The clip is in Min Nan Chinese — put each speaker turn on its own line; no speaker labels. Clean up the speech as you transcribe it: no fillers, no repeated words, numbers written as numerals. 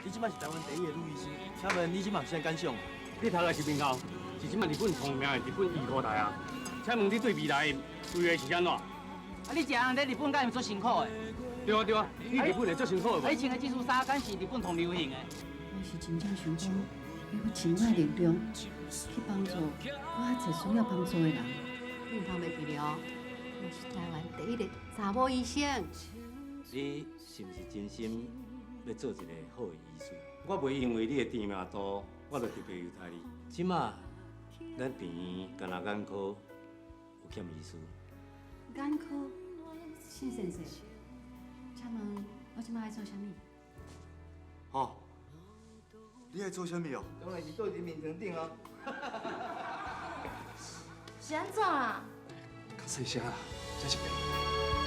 你這擺是台灣第一个女醫生，請問你這擺有啥感想？
你讀的是名校，是這擺日本著名的日本醫科大學。請問你對未來規劃是按怎？
啊，你一个人佇日本敢會足辛苦的？
對啊對啊，你日本會足辛苦的無？
啊，你穿的這束衫敢是日本上流行的？
我是真正想講，欲盡我的力量去幫助閣較濟需要幫助的人。
你毋通袂記得哦，我是台灣第一个查某醫生。
你是毋是真心欲做一個好的醫師？我袂因為你的知名度，我就特別優待你。這馬咱病院干焦眼科有欠醫師。
眼科，謝先生，請問我這馬愛做啥物？
吼，你愛做啥物哦？
當然是坐佇眠床頂啊。
是按怎啊？
較細聲啦，這是病。